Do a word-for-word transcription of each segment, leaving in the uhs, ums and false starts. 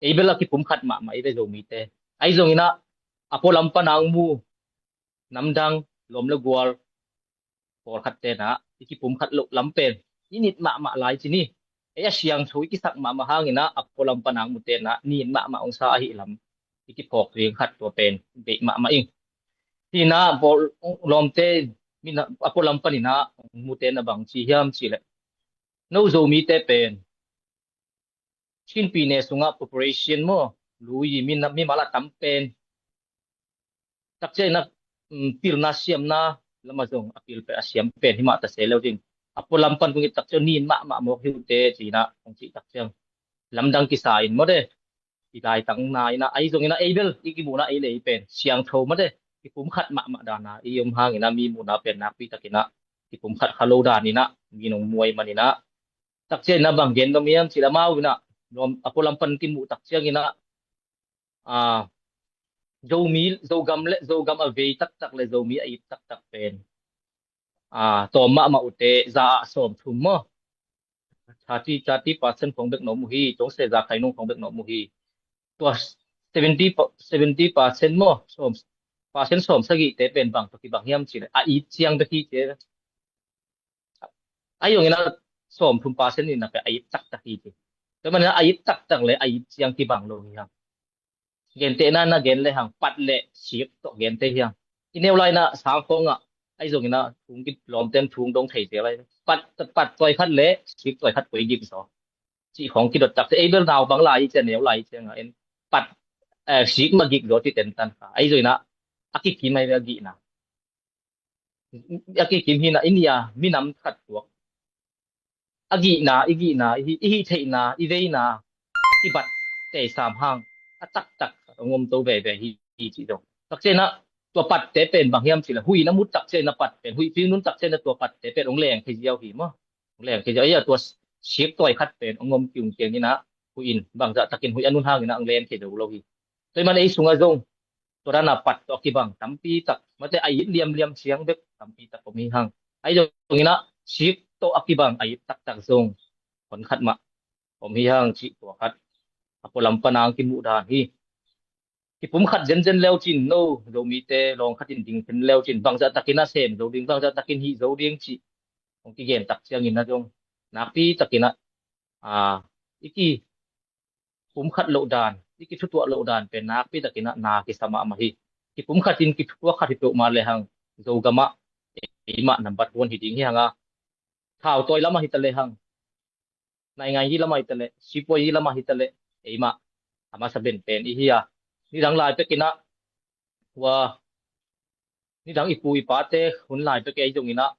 Ei bel a kipumkhat mahmah i ve Zomite. Ahi zongin ah a pualam pan a hong mu namdang, lawm le gual pawlkhat tenah i kipumkhat loh lam pen i nit mahmah lai ci ni. Ei a siangtho i kisak mahmah hangin ah a pualam pan a hong mu tenah nit mahmah hong sa ahih lam i kiphawk ding khat tua pen beih mahmah ing. Hinah lawmte, a pualam paninah hong mu tenah bang ci hiam cih leh, no Zomite pen Chin pyine sungah population maw, lui mi, mimal a tam pen takciang inah, um, pilna siamna lamah zong a pil pen a siam pen hi mah ta se lo ding. A pualam pan kong it takciang nin mahmah mawk hi uh teh ci inah kong cih takciang lamdang kisa in maw de, i laitangna inah, ahi zongin ah ei bel i kimuhna ei le ei pen siangtho maw de, kipumkhat mahmah dana i om hangin ah mi muhna pen nakpi takin ah kipumkhat kha lo dan inah mi nong muai man inah, takciang inah bang gen dom hiam cih leh amau inah lawm a pualam pan kimuh takciang inah, a, Zomi, Zogam le Zogam a vei taktak le Zomi a it taktak pen, a, tawm mahmah uh teh za ah sawm thum maw, thirty, thirty percent khong bek na om uh hi, tawng se za khai nung khong bek na om uh hi. Tua seventy, seventy percent maw, sawm, percent sawm sagih te pen bang tawh kibang hiam cih leh a it ciang bek hi ci. Ahi zongin ah sawm thum percent inah pen a it taktak hi ci. Tua manin ah a it taktak le a it ciang kibang lo hi hang. Gentehna na gen le hang, pat le sik tawh gente hi hang. I neu lai inah sang khawng ah, ahi zongin ah thung kit lawmten thung dong thei zel lai. Pat, pat tawi khat le sik tawi khat koi gik zaw cih khawng kidot takte, ei bel naupang lai i ciang, neu lai i ciang ah en pat, eh, sik mah gik zaw ci tentan kha. Ahi zongin ah a kikim ahi ve a gihna. A kikim hi inah i nia minam khat tuak a gihna, i gihna, i hih, i hih theihna, i veina a kibat tei sam hang a taktak khat hong om to veve hi, hi cih zong. Takciang inah tua patte pen bang hiam cih leh huih na mut takciang inah pat pen, huih ping nun takciang inah tua patte pen hong leng thei ziau hi maw. Hong leng thei ziau. Ei a tua sik tawi khat pen hong om kiung kiang inah huih in bangzah takin huih a nun hang inah hong leng thei zo lo hi. Tua ahih man ei sungah zong tua dana pat tawh a kibang tampi tak, mate a it liamliam ciang bek tampi tak om hi hang. Ahi zongin ah sik tawh a kibang a it taktak zong hon khat mah om hi hang cih tua khat a pualam pan a hong kimuh dan hi. Kipumkhat zenzen leu cin no Zomite lawng khat in ding zen leu cin bangzah takin ah sem zo ding, bangzah takin hih zo ding cih hong kigen takciang inah zong nakpi takin ah, a, i ki pumkhat loh dan, i kithutuah loh dan pen nakpi takin ah na kisa mahmah hi. Kipumkhat in kithutuak khat hi peuhmah lehang Zogam ah eimah nambat huan hi ding hi hang a, thau tawi lamah hi ta lehang, naingai hi lamah hi ta leh, sipuai hi lamah hi ta leh, eimah a masa benpen i hi a. Nidang lai pekin ah hua, nidang i pu i pate hun lai pek ei zongin ah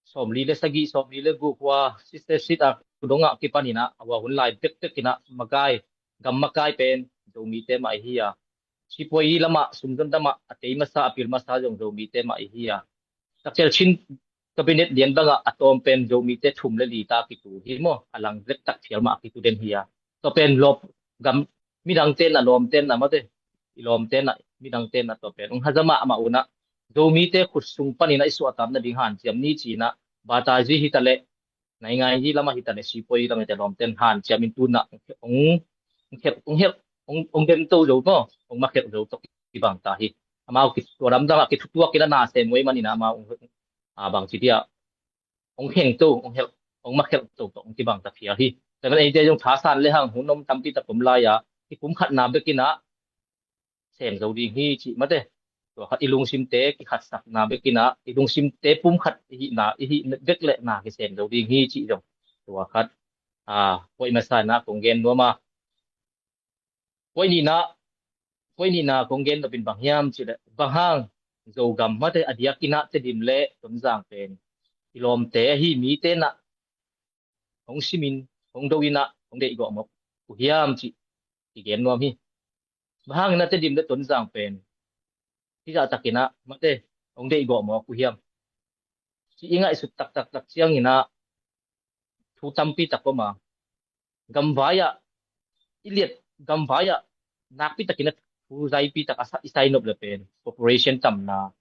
sawmli le sagih, sawmli le guk hua, sister sit a kudong ah kipan inah, hua hun lai bekbek inah makai, gam makai pen Zomite mah i hi a. Sipuai lamah, sumzon lamah a tei masa, a pil masa zong Zomite mah i hi a. Takciang Chin cabinet lian bangah a tawm pen Zomite thum le li ta kitu hi maw, a lang lektak phial mah a kitu den hi a. Tua pen lawp gam midang tenah lawm tenah mate, i lawm tenah midang tenah tua pen hong haza mahmah unah Zomite khut sung paninah i suahtak nading hanciam ni cinah batazi hi ta leh, naingai hi lamah hi ta leh, sipuai lamah hi ta leh, lawmten hanciam in tunah hong, hong khelh, hong khelh, hong, hong demto zo maw, hong makhelh zo tawh kibang ta hi. Amau ki, tua lamdang ah kithutuak inah na sem ngoi maninah amau hong, a, bang ci dia, hong khengto, hong khelh, hong makhelh to tawh hong kibang ta phial hi. Tua man eite zong thasan lehang hun om tampi tak om lai-a kipumkhatna bekinah sem zo ding hi cih mate. Tua khat i lungsimte kikhatsakna bekinah i lungsimte pumkhat i hihna, i hih bek leh na kisem zo ding hi cih zong tua khat, a, point masa inah kong gen nuam a. Point nihna, point nihna kong gen nopin bang hiam cih leh bang hang Zogam mate a diakinah Tedim le Tonzang pen i lawmte ahi mite nah hong simin, hong do inah, hong deihgawh mawk uh hiam cih i gen nuam hi. Bang hangin ah Tedim le Tonzang pen hih zahtakinah mate hong deihgawh mawk uh hiam cih i ngaihsut taktaktak cianginah thu tampi tak om a, gamvai ah i liat, gamvai ah nakpi takinah thu zaipi tak a sa-, i sainop le pen population tamna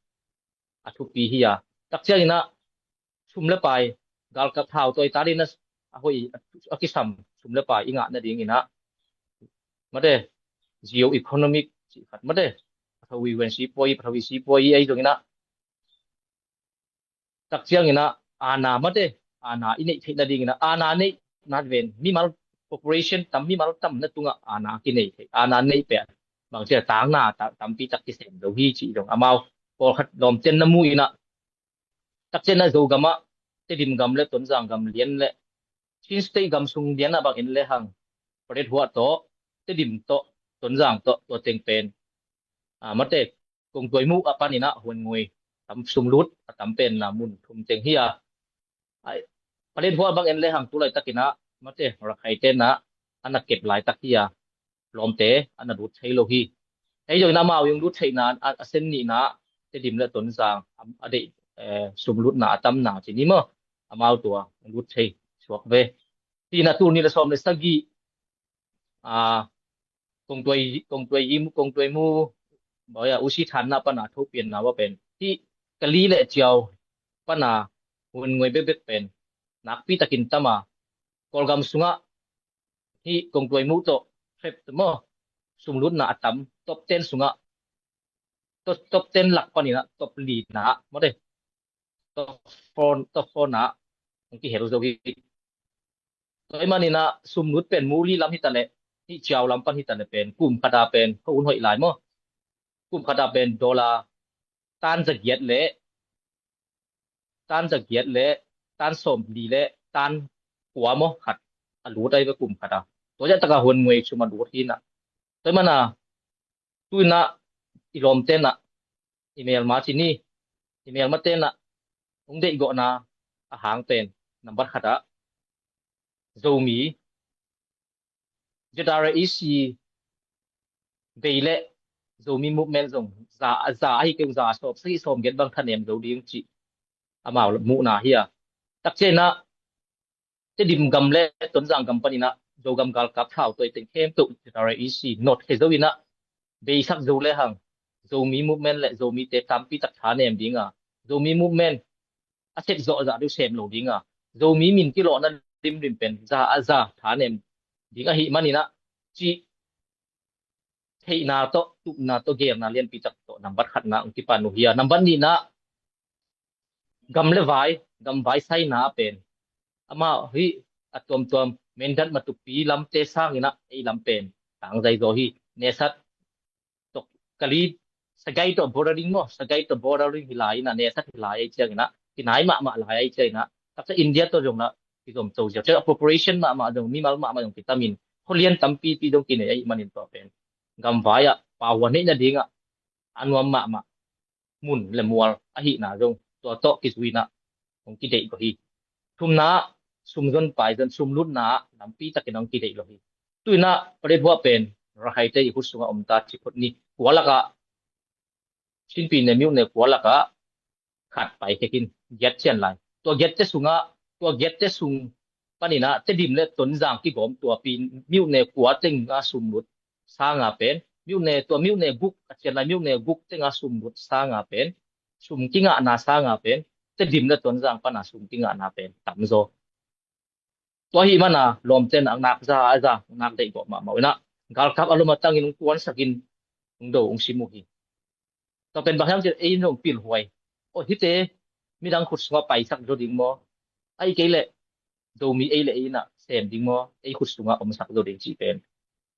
a thupi hi a. Takcianginah sum le pai, galkap thau tawi talinah a hoih a kisam sum le pai i ngah nadinginah mate, geo economic cih khat mate, pathawi wen sipuai, pathawi sipuai ei zong inah, tak ciang inah, aana mate, aana i neih theih nading inah, aana neih nat ven mimal, population tam, mimal tam na tungah aana kinei theih, aana neih peh bang cia tangna tampi tak kisem zo hi cih zong amau pawlkhat lawmten na mu inah, tak ciang inah Zogam ah Tedim gam le Tonzang gam lian le Chin State gam sung lian ah bang en le hang, Paletwa tawh, Tedim tawh, Tonzang tawh, tua teng pen, a, mate, kongtuai muh a pan inah huan ngui tam, sumlut a tam pen na mun thum teng hi a. Ai, Paletwa bang en le hang tu laitak inah mate, Rakhaite na a na kep laitak hi a, lawmte a na lut thei lo hi. Hei zong inah amau yung lut theihna a, a sen nihna Tedim le Tonzang a, a deih, eh, sumlutna a tamna ci ni maw, amau tua lut thei suak ve. Tina tul ni le sawm le sagih, a, kongtuai, kongtuai yi mu, kongtuai mu, bawia usi thanna pana thopianna wa pen hi, Kali le Ciau pana hun ngoi bekbek pen nakpi takin tama, Kawlgam sungah hi kongtuai mu tawh, hrep maw, sumlutna a tam, top ten sungah, top, top ten lak paninah top lina mawte, top four, top four na hong kihel zo hi. Tua i maninah sumlut pen muli lam hitaleh, hih Ciau lam pan hitaleh pen kum khata pen ka un hoih lai maw, kum khata pen dollar tan zagiat le tan zagiat le tan sawmli le tan kua maw khat a lut ai ve kum khata. Tua ziah taka hun ngui sum a lut hinah. Tua i mana tuinah i lawmtenah i melma cini, i melma tenah hong deihgawhna a hang pen nambat khatah Zomi, ZREC bei le Zomi movement zong za, za ahi kei, za sawm sagih sawm giat bang thanem zo ding cih amau muhna hi a. Takcianah Tedim gam le Tonzang gam paninah Zogam galkap thau tuai teng khempeuh ZREC not khe zo inah beisak zo le hang Zomi movement le Zomite tampi tak thanem dinga, Zomi movement a set zawh zah deuh sem lo dinga, Zomi min kilawhna limlim pen za a za thanem ding ahi maninah cih theihna tawh, tupna tawh, gelna lianpi tak tawh nambat khatna hong kipan uh hi a. Nambat nihna gam le vai, gam vai saina a pen amah hi a tuamtuam Mindat Matupi lamte sanginah ei lam pen tangzai zaw hi. Nesat tawh Kali, Sagaing tawh bordering maw, Sagaing tawh bordering hi lai inah, Nesat hi lai ai cianginah, kinai mahmah lai ai cianginah, taksa India tawh zong lah kizom co ziau. Ciah population mahmah zong, mimal mahmah zong kitamin, khualian tampipi zong kinei ahi manin tua pen gam vai ah pauhuan neih nadingah a nuam mahmah mun le mual ahihna zong tua tawh kizuinah hong kideih ko hi. Thumna, sumzon paizon, sumlutna lampi takin hong kideih lo hi. Tuinah Paletwa pen Rakhaite i khut sungah om ta ci phot ni. Kua lakah, Chinpi ne myone kua lakah khat pai khekin giat cian lai. Tua giatte sungah, tua giatte sung paninah Tedim le Tonzang kigawm tuapi myone kua tenga sumlut sanga pen, myone, tua myone guk a cian lai, myone guk tenga sumlut sanga pen, sum kingahna sanga pen, Tedim le Tonzang pana sum kingahna pen tamzaw. Tua ahi mana lawmten a nak za a za, nak deih gawh mahmah uh inah galkap a lom a tangin hong kuansakin hong do hong sim uh hi. Tua pen bang hiam cih leh ei in zong pilhuai. Aw, hite midang khut sungah paisak zo ding maw? Ahi kei leh Zomi ei le ei inah sem ding maw? Ei khut sungah omsak zo ding cih pen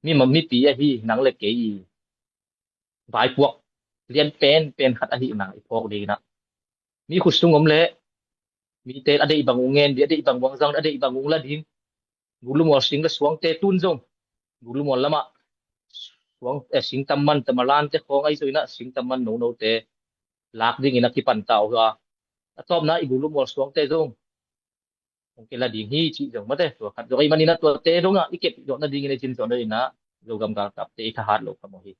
mi ma, mipi ahi nang le kei i vaipuak lian pen pen khat ahihna i phawk dinginah mi khut sung om leh mite a deih bang uh ngen ding, a deih bang uh hong zang, a deih bang uh hong la ding. Gulumual sing le suangte tun zong Gulumual lamah suang, eh, sing tamman, tamalante khawng ahi zo inah sing tamman nonote lak dingin a kipan ta uh a. A tawpna i Gulumual suangte zong hong kila ding hi cih zong mate, tua khat zong ahi maninah tuate dongah i kep zawh nadingin, i cin zawh nadinah Zogam galkapte i thahat lo kha maw hi.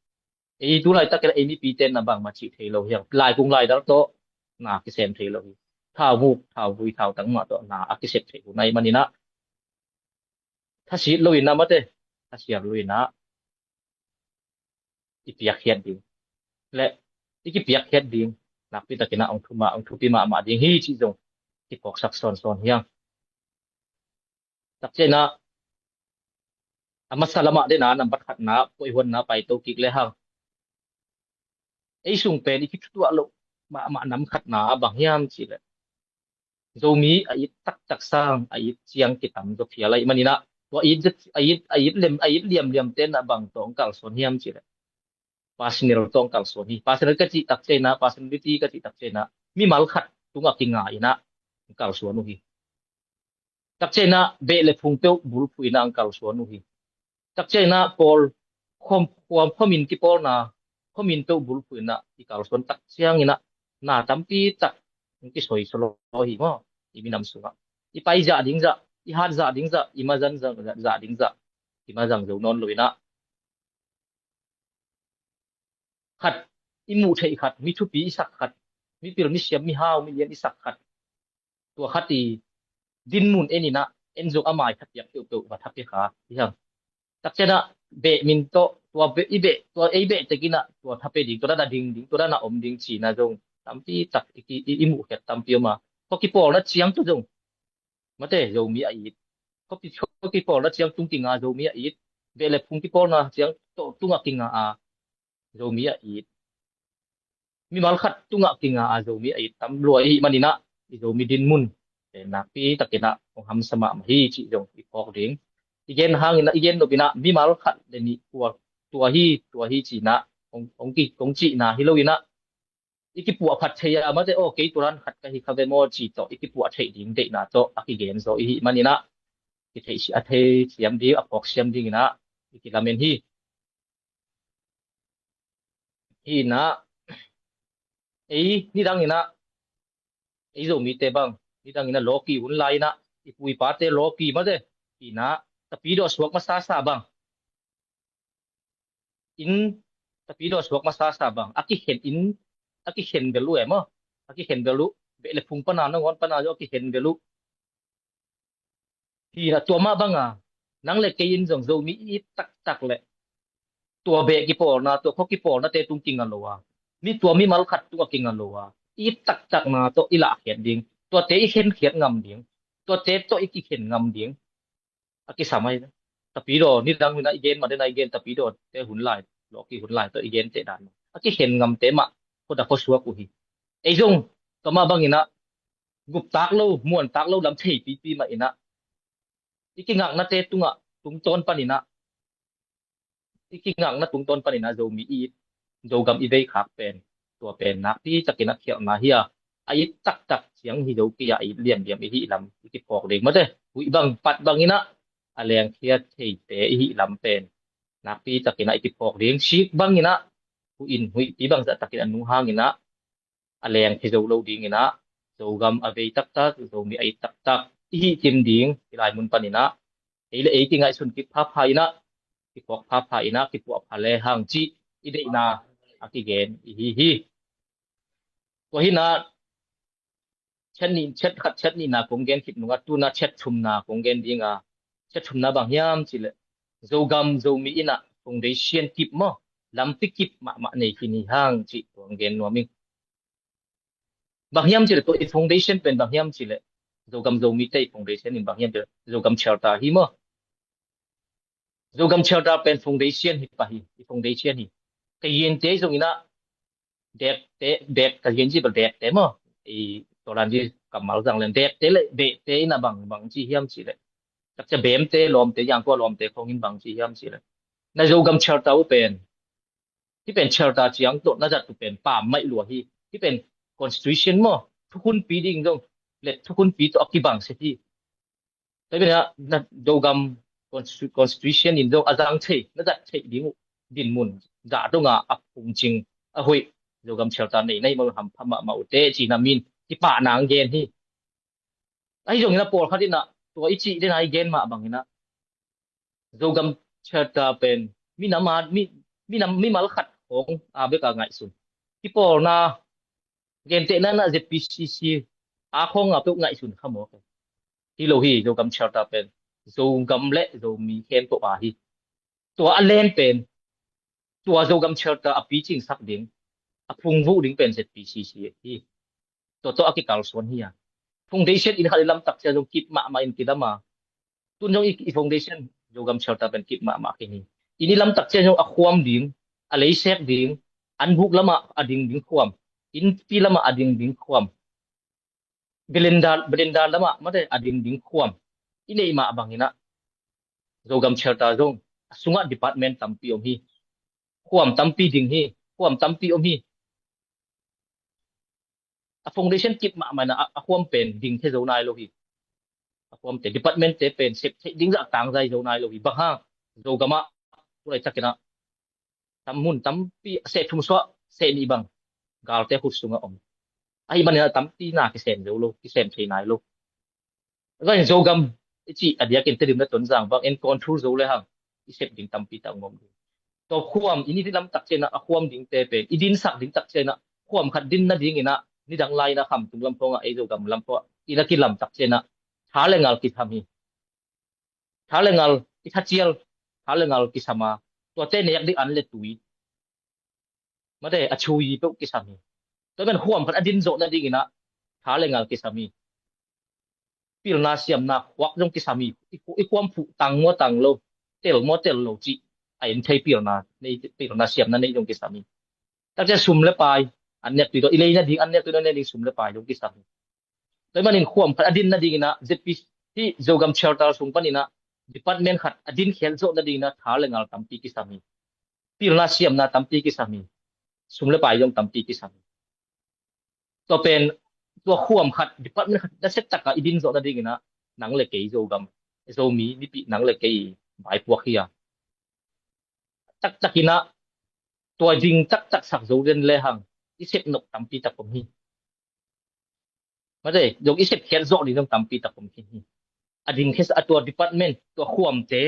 Ei tu laitak ei mipite na bangmah cih thei lo hiang. Laikung laidal tawh na kisem thei lo hi. Thau muk, thau vui, thau tang mah tawh na a kisep thei uh na hi maninah thasit lo inah mate, thasiar lo inah i piakkhiat ding le i kipiakkhiat ding nakpi takinah hong thuma, hong thupi mahmah ding hi cih zong kiphawksak sawnsawn hiang. Takcianah A masa lamah dena nambat khatna puaihuanna paito kik le hang, ei sung pen i kithutuah loh mahmah nam khatna bang hiam cih leh, Zomi a it taktak sang a it ciang kitam zaw phial ahih maninah, tua it, a it, a it lem, a it liamliam tenah bang tawh hong kalsuan hiam cih leh, personal tawh hong kalsuan hi. Personal ka cih tak cianah, personality ka cih tak cianah, mimal khat tungah kinga inah hong kalsuan uh hi. Tak cianah beh le phung peuh bulphuh inah hong kalsuan uh hi. Tak cianah pawl, khom, khom, khomin kipawlna, khomin peuh bulphuh inah i kalsuan tak cianginah na tampi tak hong kisoisaw hi maw? I minam sungah i pai zah ding zah, i hat zah ding zah, i mazan zah, zah ding zah, i mazang zo nawn lo inah, khat i muh theih khat, mi thupi i sak khat, mi pil mi siam, mi hau mi lian i sak khat, tua khat i dinmun en inah, en zong a mai khat piak peuhpeuh va tha pia kha i hang. Tak cianah beh min tawh tua beh, i beh, tua ei beh tekinah tua tha pia ding, tua dana ding ding, tua dana om ding cina zong tampi tak i, i, i muh khiat tampi om a, tua kipawlna ciang tawh zong mate Zomi a it, tua ki, tua kipawlna ciang tung kinga Zomi a it, beh le phung kipawlna ciang tawh tungah kinga a Zomi a it, mimal khat tungah kinga a Zomi a it tam lua i hih maninah, i Zomi dinmun pen nakpi takinah hong hamsa mahmah hi cih zong i phawk ding. I gen hanginah, i gen nopinah mimal khat le nih tua, tua hi, tua hi cinah hong, hong ki, hong cihna hi loinah, i kipuahphat thei a mate, aw kei tua dan khat ka hi kha ve maw cih tawh i kipuah theih ding deihna tawh a kigen zaw i hih maninah, kitheih si, a thei siam ding, a phawk siam dinginah i kilamen hi. Hinah, ei nidanginah, ei Zomite bang nidanginah lawki hun lai inah, i pu i pate lawki mate, hinah, Tapidaw suak masasa bang, in, Tapidaw suak masasa bang a kikhen in, a kikhen bel uh e maw? A kikhen bel uh, beh le phung pana, nangawn pana zong a kikhen bel uh. Hinah tua mah banga nang le kei in zong Zomi i it taktak leh tua beh kipawlna, tua khua kipawlnate tung kinga lo a, mi, tua mimal khat tungah kinga lo a, i it taktakna tawh i lahkhiat ding, tuate i khenkhiat ngam ding, tuate tawh i kikhen ngam ding a kisam ahi. Tapidaw nidang hunah i gen mah dena i gen, Tapidawte hun lai, lawki hun lai tawh i gen teh dan a kikhen ngamte mah khuada khuasuak uh hi. Ei zong tua mah banginah guptak lo, muantak lo lam theipipi mah inah, i kingaknate tungah tungtawn paninah, i kingakna tungtawn paninah Zomi i it, Zogam i veikhak pen, tua pen nakpi takinah khialhna hi a, a it taktak ciang hi zo kei a, a it liamliam i hih lam i kiphawk ding mate, huih bang pat banginah a lengkhia theite i hih lam pen nakpi takinah i kiphawk ding. Sik banginah huih in huihpi bangzah takin a nung hanginah a lengkhia zo lo dinginah, Zogam a vei taktak, Zomi a it taktak i hih kim ding i lai mun paninah, ei le ei kingaihsun kip phapha inah, kiphawk phapha inah, kipuahpha le hang cih i deihna a kigen i hi hi. Tua hinah chet nih, chet khat, chet nihna kong gen khit nungah, tuna chet thumna kong gen dinga, chet thumna bang hiam cih leh, Zogam Zomi inah foundation kip maw, lampi kip mahmah nei khin hi hang cih kong gen nuam ing. Bang hiam cih leh, tua i foundation pen bang hiam cih leh, Zogam Zomite i foundation in bang hiam cih leh, Zogam Charter hi maw. Zogam Charter pen foundation hi pah hi, i foundation hi. Ka yente zonginah dekte, dek, ka yen ci bel dekte maw, i tolan ci kammal zang len dekte le behte inah bang, bang ci hiam cih leh, takcia bemte, lawmte, yangkua lawmte khongin bang ci hiam cih leh, na Zogam Charter uh pen, hih pen Charter ciang tawh na zat uh pen pammaih lua hi. Hih pen constitution maw, thukhunpi ding zong le thukhunpi tawh a kibang set hi. Tua hi na, na Zogam constitu-, constitution in zong a zang thei, na zat theih ding uh dinmun zah donga a phungcing a hoih Zogam Charter nei na hih mah uh hampha mahmah uh teh cihna min kipahna ang gen hi. Ahi zongin a pawlkhat inah tua i cih dena i gen mah banginah Zogam Charter pen minam a, mi, minam, mimal khat khawng a bek a ngaihsun, kipawlna gentehna na Z P C C a khawng a peuh ngaihsun kha mawk hi lo hi. Zogam Charter pen Zogam le Zomi khempeuh a hi. Tua a len pen, tua Zogam Charter a picingsak ding, a phungvuh ding pen Z P C C hi. Tua tawh a kikalsuan hi a. Foundation in khat i lamtak cia zong kip mahmah in kidam a. Tun zong i, i foundation Zogam Charter pen kip mahmah khin hi. Inn i lamtak ciang zong a khuam ding, a leisek ding, anbuk lamah a ding ding khuam, innpi lamah a ding ding khuam, belenda belenda lamah mate a ding ding khuam i neih mah bangin ah Zogam Charter zong a sungah department tampi om hi. Khuam tampi ding hi. Khuam tampi om hi. A foundation kip mahmah in ah a khuam pen ding thei zo nai lo hi. A khuamte, departmentte pen sep theih ding zah tangzai zo nai lo hi. Bang hang? Zogamah tulaitak in ah tam mun tampi a seh thum suah, seh nih bang galte khut sungah om. Ahi manin ah tampi na kisem zo lo, kisem thei nai lo. Zong Zogam i cih a diakin Tedim le Tonzang bang en control zo le hang i sep ding tampi tak om ding. Tua khuam i inn i lamtak ciang ah a khuam dingte pen i dinsak ding tak ciang ah khuam khat din nadingin ah nidang lai-in ah Khamtung lam khawngah, ei Zogam lam khawngah inn a kilam tak ciang ah tha le ngal kisam hi. Tha le ngal i thacial, tha le ngal kisam a, tuate nek ding an le tui, mate a chui peuh kisam hi. Tua man khuam khat a din zawh nadingin ah tha le ngal kisam hi. Pilna siamna khuak zong kisam hi. I khu-, i khuam phuh tang maw tang lo, tel maw tel lo cih a en thei pilna nei, pilna siamna nei zong kisam hi. Takcia sum le pai an nek tui lo, i lei nading an nek tui lo, nek ding sum le pai zong kisam hi. Tua manin khuam khat a din nadingin ah Z P C, hih Zogam Charter sung panin ah department khat a din khiat zawh nadingin ah tha le ngal tampi kisam hi. Pilna siamna tampi kisam hi. Sum le pai zong tampi kisam hi. Tua pen, tua khuam khat, department khat nasia takin i din zawh nadingin ah nang le kei Zogam, Zomi mipi nang le kei vaipuak hi a, taktakin ah tua ding taktak sak zo den le hang i sep nop tampi tak om hi. Mate, zong i sep khiat zawh ding zong tampi tak om khin hi. A ding khia a, tua department, tua khuamte,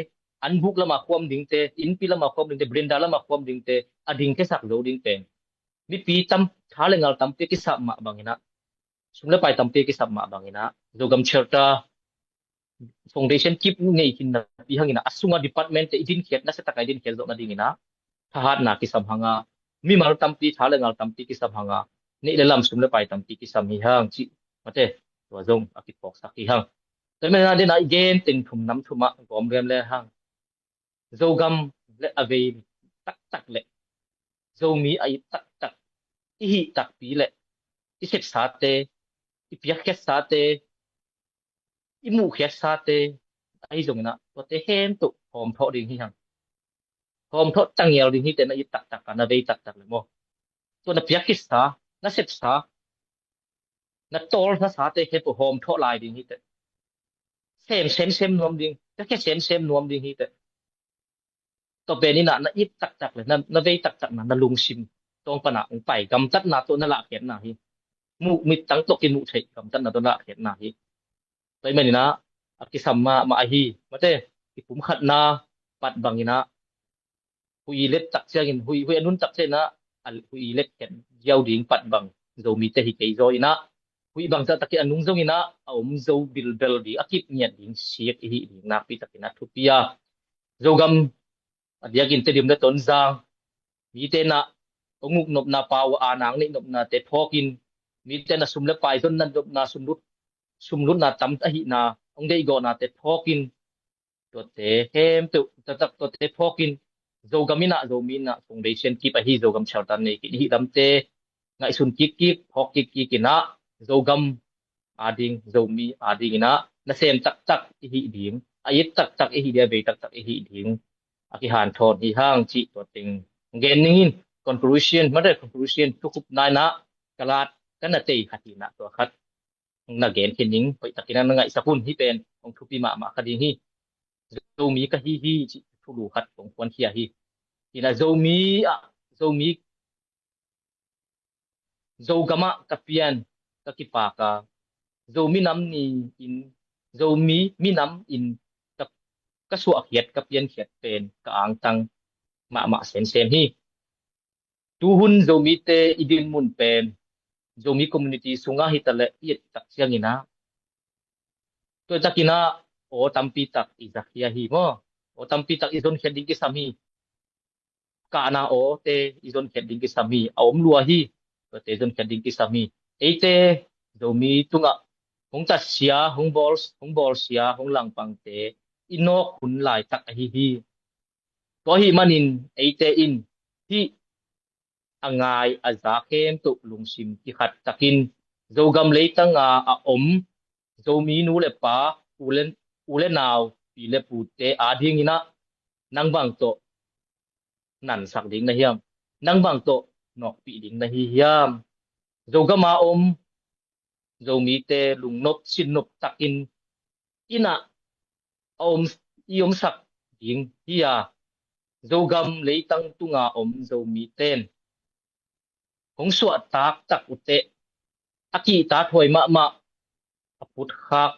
anbuk lamah khuam dingte, innpi lamah khuam dingte, belenda lamah khuam dingte a ding khiasak zo ding pen mipi tam, tha le ngal tampi kisap mah bangin ah, sum le pai tampi kisap mah bangin ah, Zogam Charter foundation kip ngei khin napi hangin ah, a sunga departmentte i din khiat nasia takin i din khiat zawh nadingin ah thahatna kisam hang a, mimal tampi, tha le ngal tampi kisam hang a, neih le lam, sum le pai tampi kisam hi hang cih, mate, tua zong a kiphawksak hi hang. Tua manin ah, den ah i gen teng thum nam thum ah gawm riam le hang, Zogam le a vei taktak le Zomi a it taktak i hih takpi le i sepsate, i piakkhiatsate, i muhkhiatsate ahi zongin ah tuate khempeuh hawmthawh ding hi hang. Hawmthawh tangial ding hi teh, na it taktak a, na vei taktak le maw. Tua na piakkhitsa, na sepsa, na tawlnasate khempeuh hawmthawh lai ding hi teh. Sem semsem nuam ding, piakkhiat semsem nuam ding hi teh. Tua pen in ah na it taktak le na, na vei taktak na, na lungsim tawng pan ah hong pai gamtatna tawh na lahkhiatna hi. Muh mittang tawh kimuh theih gamtatna tawh na lahkhiatna hi. Tua ahih manin ah a kisam mahmah ahi, mate, i pumkhatna pat bangin ah huih i let tak ciangin, huih, huih a nun tak ciangin ah, a huih i let khiat ziau ding pat bang Zomite hi kei zaw in ah, huih bangzah takin a nung zongin ah a om zo bilbel ding, a kip ngiat ding sik i hih ding nakpi takin ah thupi a, Zogam a diakin Tedim le Tonzang mite in ah hong uk nopna, pau a nang neih nopnate phawkin, mite in ah sum le pai zonna nopna, sumlut, sumlutna tam ahihna hong deihgawhnate phawkin, tuate khempeuh taktak tuate phawkin, Zogam in ah, Zomi in ah foundation kip ahi, Zogam Charter nei kik i hih lamte ngaihsun kikkik, phawk kikkik in ah, Zogam ading, Zomi ading in ah nasem taktak i hih ding, a it taktak i hih ding, a vei taktak i hih ding a kihanthawn hi hang cih tua teng gen ning in, conclusion, mate, conclusion, thukhupna in ah ka lat, ka na tei khat hi in ah tua khat hong na gen khin ning, hoih takin ah na ngaihsak un, hih pen hong thupi mahmah kha ding hi. Zomi ka hi hi cih thulu khat kong puankhia hi. Hi in ah Zomi ah, Zomi, Zogam ah ka pian, ka kipak a, Zomi nam ni-in, Zomi minam in ka, ka suahkhiat, ka piankhiat pen ka angtang mahmah semsem hi. Tuhun Zomite i dinmun pen Zomi community sungah hi ta leh i et tak ciangin ah, tua takin ah aw tampi tak i zakhia hi maw. Aw tampi tak i zonkhiat ding kisam hi. Kahna awte i zonkhiat ding kisam hi. A om lua hi. Tuate zonkhiat ding kisam hi. Eite Zomi tungah hong tatsia, hong bawl, hong bawlsia, hong langpangte i nawk hun laitak ahi hi. Tua ahih manin eite in hih a ngai a za khempeuh lungsim kikhat takin Zogam leitanga a om Zomi nu le pa, u le, u le nau, pi le pute adingin ah nang bang tawh nansak ding na hiam? Nang bang tawh nawkpih ding na hi hiam? Zogama om Zomite lungnop sinnop takin inn ah a om, i omsak ding hi a, Zogam leitang tunga om Zomite in hong suahtak tak uh teh a kihtakhuai mahmah a putkhak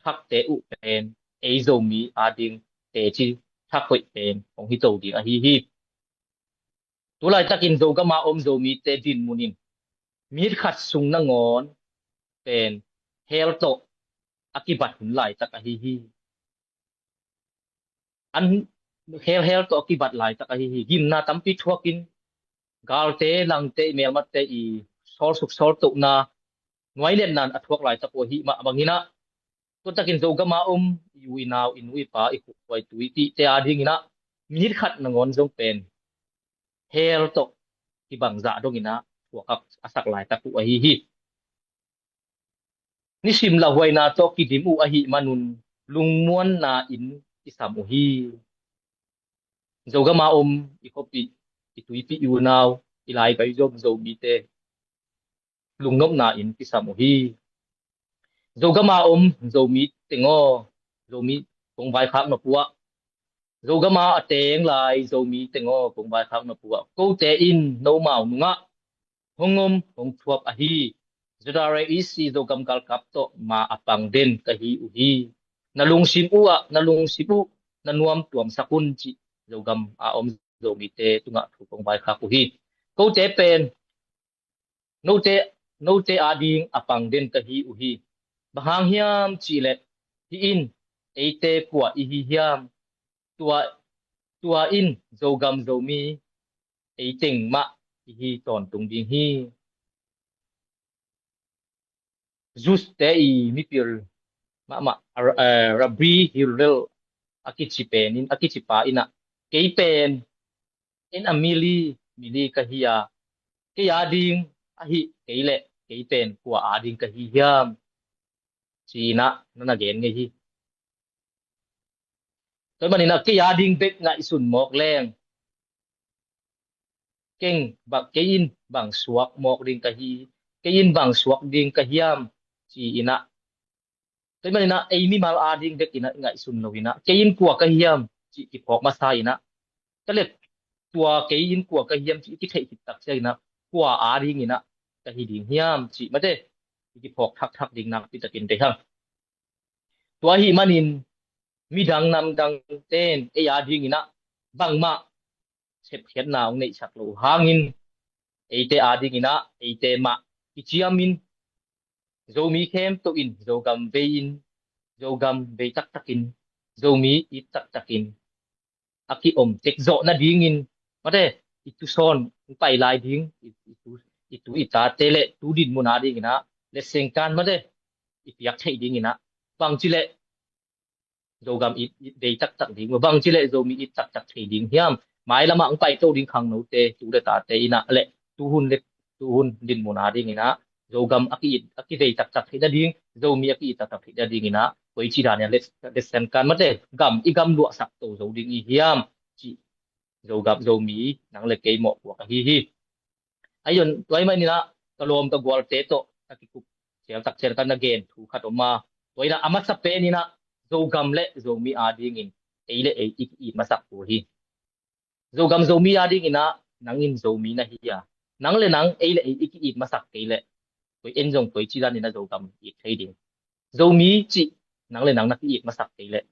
thakte uh pen ei Zomi ading teci thakhoih pen hong hi to ding ahi hi. Tulaitakin Zogama om Zomite dinmun in minit khat sung nangawn pen hell tawh a kibat hun laitak ahi hi. An hell, hell tawh a kibat laitak ahi hi. Gimna tampi thuakin galte, langte, i melmate i sawlsuk sawltohna, nuainetna a thuak laitak uh ahi mah bangin ah, tua takin Zogama om i u i nau, i nu i pa, i khuai tu i tihte adingin ah minit khat nangawn zong pen hell tawh kibangzah dongin ah thuak a sak laitak uh ahi hi. Nisim lauhuaina tawh kidim uh ahih manun lungmuanna in kisam uh hi. Zogama om i khuapih, i tuipih, i unau, i laibai zom Zomite lungnopna in kisam uh hi. Zogama om Zomi teng aw, Zomi kong vaikhak nop uh ah, Zogama a teng lai Zomi teng aw, kong vaikhak nop uh ah, kote in nomau nungah hong om hong thuap ahi Z R A E C Zogam galkap tawh ma a pang den ka hi uh hi. Na lungsim uh ah, na lungsim uh na nuam tuamsak un, cih Zogam a om Zomite tungah thu kong vaikhak uh hi. Kote pen note, note ading a pang den ka hi uh hi. Bang hang hiam cihleh hih in eite kua i hi hiam? Tua, tua in Zogam Zomi ei teng mah i hi tawntung ding hi. Jews te i mipil mahmah, eh, Rabbi Hillel a kici pen in, a kici pa in ah, kei pen en a mili, mili ka hi a, kei ading ahi kei leh kei pen kua ading ka hi hiam? Ci-in ah na na gen ngei hi. Tua ahih manin ah kei ading bek ngaihsun mawk leng, keng bang, kei in bang suak mawk ding ka hi, kei in bang suak ding ka hiam? Ci-in ah, tua ahih manin ah ei mimal ading bek in ah i ngaihsun lo in ah, kei in kua ka hiam cih kiphawk masa in ah, tua leh tua kei in kua ka hiam cih i kitheih khit tak ciangin ah, kua adingin ah ka hi ding hiam cih mate i kiphawk thakthak ding nakpi takin deih hang. Tua ahih manin midang namdangte in ei adingin ah bangmah sepkhiatna hong neihsak lo hangin, eite adingin ah eite mah kiciamin, Zomi khempeuh in Zogam vei in, Zogam vei taktakin, Zomi it taktakin a kiom tek zawh nadingin, mate, i tusawn hong pai lai ding, i, i tu, i tu i tate le tu dinmun adingin ah letsengkan, mate, i piak theih dingin ah, bangci leh Zogam it, it vei taktak ding, bangci leh Zomi it taktak thei ding hiam? Mailamah hong paito ding khangnote, tu le tate in ah le tuhun le tuhun dinmun adingin ah Zogam a ki-it, a kivei taktak theih nading, Zomi a ki-it taktak theih nadingin ah koici danin ah let, letsengkan, mate, gam i gam luahsak to zo ding i hiam cih Zogam, Zomi nang le kei mawhpuak ahi hi. Ahi zong tua ahih manin ah ka lawm ka gualte tawh ka kikup ciang tak ciang ka na gen thu khat om a, tua in ah a masa pen in ah Zogam le Zomi adingin ei le ei i ki-it masak thu hi. Zogam Zomi adingin ah nang in Zomi na hi a, nang le nang, ei le ei i ki-it masak kei leh, koi en zong koici danin ah Zogam it thei ding? Zomi cih nang le nang na ki-it masak kei leh,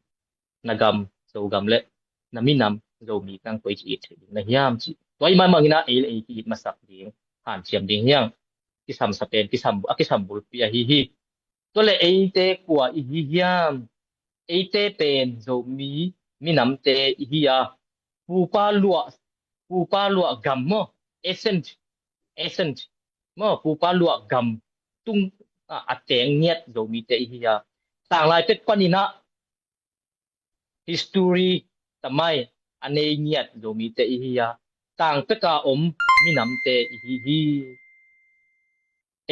na gam Zogam le na minam Zomi nang koici it thei ding na hiam cih, tua ahih manin ah ei le ei ki-it masak ding, hanciam ding hi hang. Kisam sa pen, kisam, a kisam bulpi ahi hi. Tua leh eite kua i hi hiam? Eite pen Zomi minamte i hi a, pupa luah, pupa luah gam maw, ancient, ancient maw, pupa luah gam tung a, a teng ngiat Zomite i hi a, tanglai pek panin ah History tamai a nei ngiat Zomite i hi a, tangpeka om minamte i hi hi.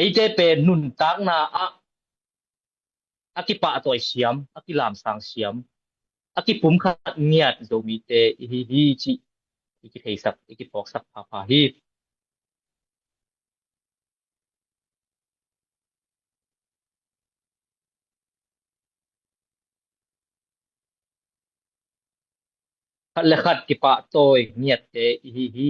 Eite pen nuntakna ah a kipahtawi siam, a kilamsang siam, a kipumkhat ngiat Zomite i hi hi cih i kitheisak, i kiphawksak phapha hi. Khat le khat kipahtawi ngiatte i hi hi.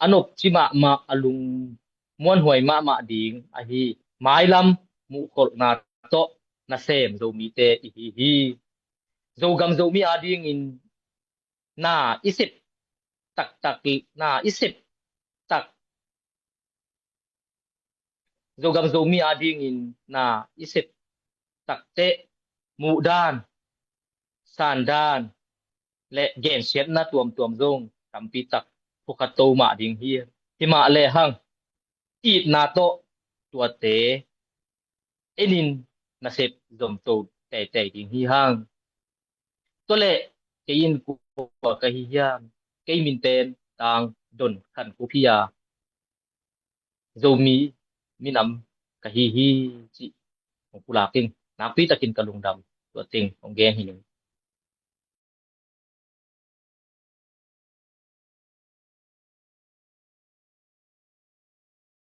A nopci mahmah, a lung muanhuai mahmah ding ahi, mailam muhkholhna tawh nasem Zomite i hi hi. Zogam Zomi adingin na i sep taktak, na i sep tak Zogam Zomi adingin na i sep takteh muhdan, sandan le gensiatna tuamtuam zong tampi tak phukhat to mah ding hi. Himah lehang itna tawh tuate enin nasep zomto teitei ding hi hang. Tua leh kei in kua ka hi hiam? Kei min pen Tang Don Khan Khup hi a, Zomi minam ka hi hi cih hong pulak ing. Nakpi takin ka lungdam, tua teng hong gen hi ning.